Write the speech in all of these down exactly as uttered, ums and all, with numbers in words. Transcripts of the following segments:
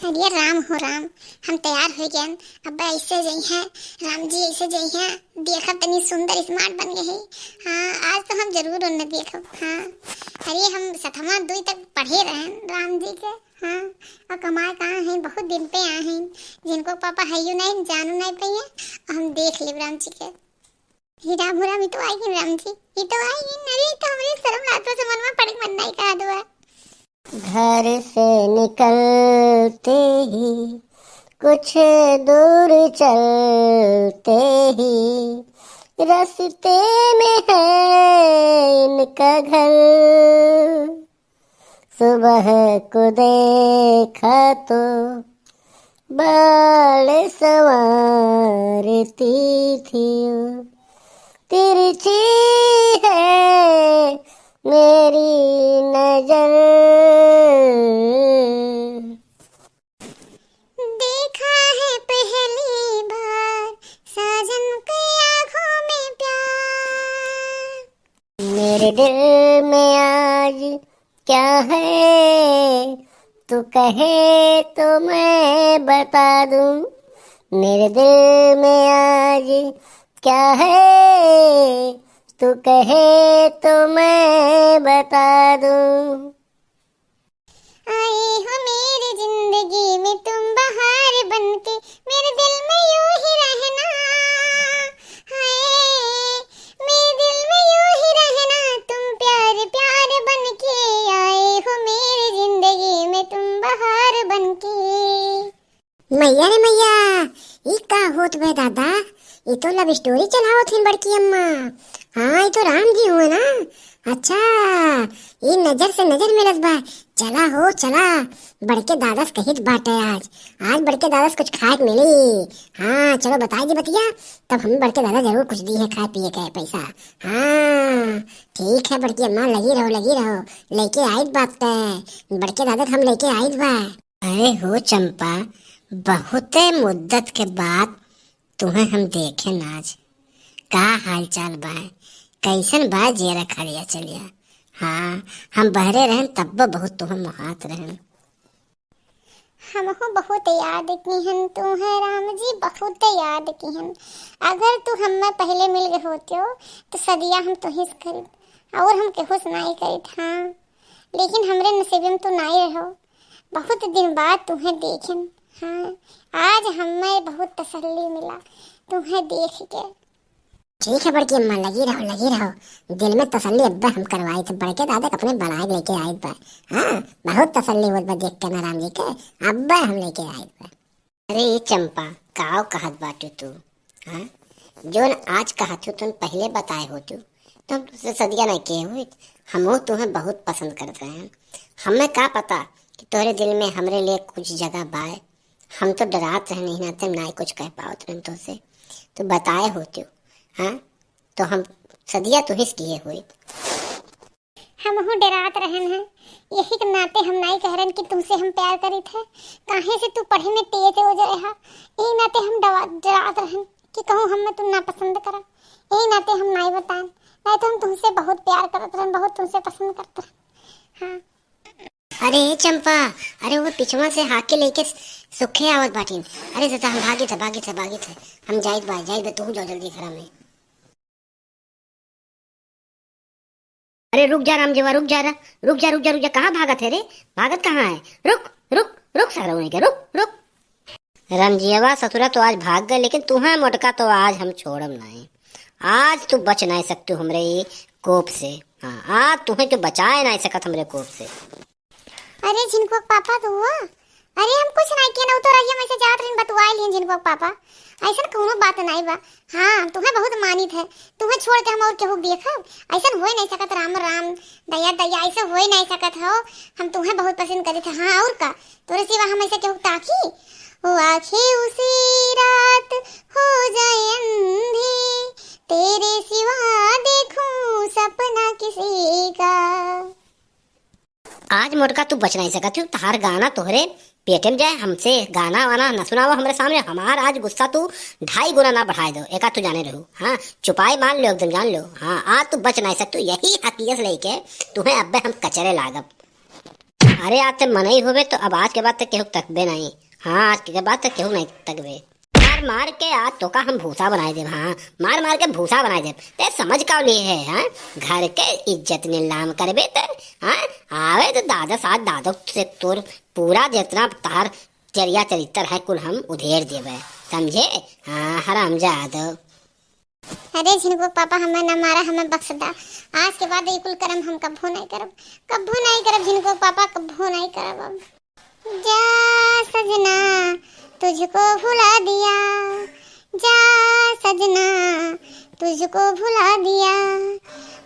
अरे राम हो राम, हम तैयार होइ गएन। अब ऐसे जइहैं, राम जी ऐसे जइहैं, देखब तनी सुंदर smart बन गए हैं। हाँ, आज तो हम जरूर उन्हें देखब। हाँ, अरे हम सतमा दुई तक पढ़े रहेन राम जी के। हाँ, और कमाए कहाँ हैं, बहुत दिन पे आए हैं। झिनकू क पापा हइयो नहीं, जानो नहीं पाइए, और हम देख लेब राम जी के। हे राम हो राम, ई तो आइगिन राम जी, ई तो आइगिन। अरे, ई तो हमरे शर्म लागत बा, से मनवा पड़े के मन नहीं कहत बा। घर से निकलते ही, कुछ दूर चलते ही, रास्ते में है इनका घर। सुबह को देखा तो बाल संवारती थी, तिरछी है मेरी नजर। देखा है पहली बार साजन के आंखों में प्यार। मेरे दिल में आज क्या है, तू कहे तो मैं बता दूं। मेरे दिल में आज क्या है, तू कहे तो मैं बता दूं। आए हो मेरी जिंदगी में तुम बहार बनके, मेरे दिल में यूं ही रहना। हाय, मेरे दिल में यूं ही रहना, तुम प्यार प्यार बनके। आए हो मेरी जिंदगी में तुम बहार बनके। मैया रे मैया, ई का होत बे दादा? ई तो love story चलावत हिन बड़की अम्मा। हाँ, ई तो राम जी हुए ना। अच्छा, ई नजर से नजर मिलत बा। चला हो, चला, बड़के दादा से कहित बाटे आज। आज बड़के दादा से कुछ खाए के मिली। हाँ, चलो बताई दी बतिया, तब हम बड़के दादा जरूर कुछ दी है खाए पिए के पैसा। हाँ, ठीक है बड़की अम्मा, लगी रहो, लगी रहो, लेके आइत बाटे, बड़के दादा के हम लेके आइत बा। अरे हो चंपा, बहुते मुद्दत के बाद तुहें हम देखेन आज। का हाल चाल बा? कैसन बा जियरा खलिया चलिया? हाँ, हम बहरे रहन तब्बो बहुत तुहें मोहात रहन। हमहू बहुत याद किहन तुहें राम जी, बहुत याद किहन। अगर तू हम्मे पहले मिल गए होते हो तो सदिया हम तुहिस करीत, और हम केहू से नाई करीत। हाँ, लेकिन हमरे नसीब में तू नाई रहो। बहुत दिन बाद तुहें देखेन। हाँ, आज हमें बहुत तसल्ली मिला तुहें देख के। ठीक है बड़की अम्मा, लगी रहो, लगी रहो। दिल में तसल्ली अब्बे हम करवाइत है, बड़के दादा के अपने बनाए के लेके आइत बा। हाँ, बहुत तसल्ली होत बा देख के ना राम जी के, अब्बे हम लेके आइत बा। अरे ये चंपा, काव कहत बाटू तू? हाँ, जोन आज कहत हो तुम पहले बताए होतू तो हम तुझसे सदिया नहीं किहे हुई। हमहू तुहें बहुत पसंद करत रहे हैं। हमें का पता कि तोहरे दिल में हमरे लिए कुछ जगह बाय। हम तो डरात रहन, यही नाते नाई कुछ कह पावत रहन तोहसे। तू बताए होतू, हाँ, तो हम सदिया तुहिस किहे हुई। हमहू डरात रहन हैं, यही के नाते हम नाई कह रहन कि तुमसे हम प्यार करीत है। काहे से तू पढ़े में तेज हो जाए हा, यही नाते हम डरा-, डरात रहन कि कहूँ हमें तुम नापसंद करा, यही नाते हम नाई बताएन, नहीं तो हम तुमसे बहुत प्यार करत रहन, बहुत तुमसे पसंद करत रहन। हाँ। अरे ए चंपा, अरे वो पिछवा से हाके लेके सुखे आवत बाटिन। अरे दादा, हम भागित है, भागित है, भागित है, हम जाइत बा, जाइत बा, तू जाओ जल्दी घरा में। अरे रुक जा रामजेवा, रुक जा रा, रुक जा, रुक जा, रुक जा, कहाँ भागत है रे? भागत कहाँ है? रुक, रुक, रुक सारा उन्हीं के, रुक, रुक। रामजियवा ससुरा तो आज भाग गए, लेकिन तुहें मोटका तो आज हम छोड़ब नहीं। आज तू बच नहीं सकतू हमरे ये कोप से। हाँ, आज तुहें तो बचाए नहीं सकत हमरे कोप से। अरे झिनकुआ के पापा तो हुआ। अरे हम कुछ नहीं किए ना, उ तो रहिया में से जात रहिन, बतुआए लिहिन झिनकुआ के पापा। ऐसन कौनो बात नहीं बा। हाँ, तुहें बहुत मानित है, तुहें छोड़ के हम और केहू देखब? ऐसन होई नहीं सकत, राम राम, दया दया, ऐसे होई नहीं सकत हो। हम तुहें बहुत पसंद करित है। हाँ, और का, तोरे सिवा हम ऐसे केहू ताकी? वो आंखें उसी रात हो जाए अंधी, तेरे सिवा देखूं सपना किसी का। आज मोटका तू बच नहीं सकत हो, तहार गाना तोहरे पेटे में जाए, हमसे गाना वाना न सुनावा हमरे सामने, हमार आज गुस्सा तू ढाई गुना ना बढ़ाए दो, एका तू जाने रहू। हाँ, चुपाई मान लो, एकदम जान लो। हाँ, आज तू बच नहीं सकत हो, यही हकीकत लेके तुहें अब्बे हम कचरे लागब। अरे, आज ते मनई होबे तो अब आज के बाद ते केहू तकबे नहीं। हाँ, आज के बाद ते केहू नहीं तकबे। मार मार के आज तोका हम भूसा बनाई देब, हाँ, मार मार के भूसा बनाई देब। ते समझ का लिए है, हाँ? घर के इज्जत नीलाम करबे ते, हाँ? आवे तो दादा साथ दादो से तोर पूरा जितना तहार चरिया चरित्र है कुल हम उधेड़ देबे, समझे? हाँ, हरामजादो। अरे झिनको पापा, हमें न मारा, हमें बख्श दा। आज के बाद ई कुल करम हम कब्बो नहीं करब, कब्बो नहीं करब झिनको पापा, कब्बो नहीं करब अब। जा सजना, तुझको भुला दिया, जा सजना, तुझको भुला दिया,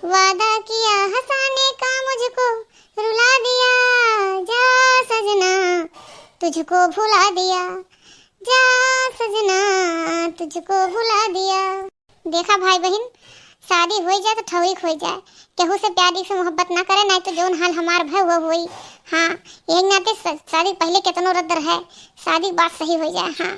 वादा किया हंसाने का मुझको रुला दिया, जा सजना, तुझको भुला दिया, जा सजना, तुझको भुला दिया। देखा भाई बहिन, शादी होई जाए तो ठौरिक होई जाए, केहू से प्यारी से मोहब्बत ना करे, नहीं तो जौन हाल हमार भय वो होई। हाँ, यही नाते स-, शादी पहले केतनो रद्द रहे, शादी के बाद सही होई जाए। हाँ।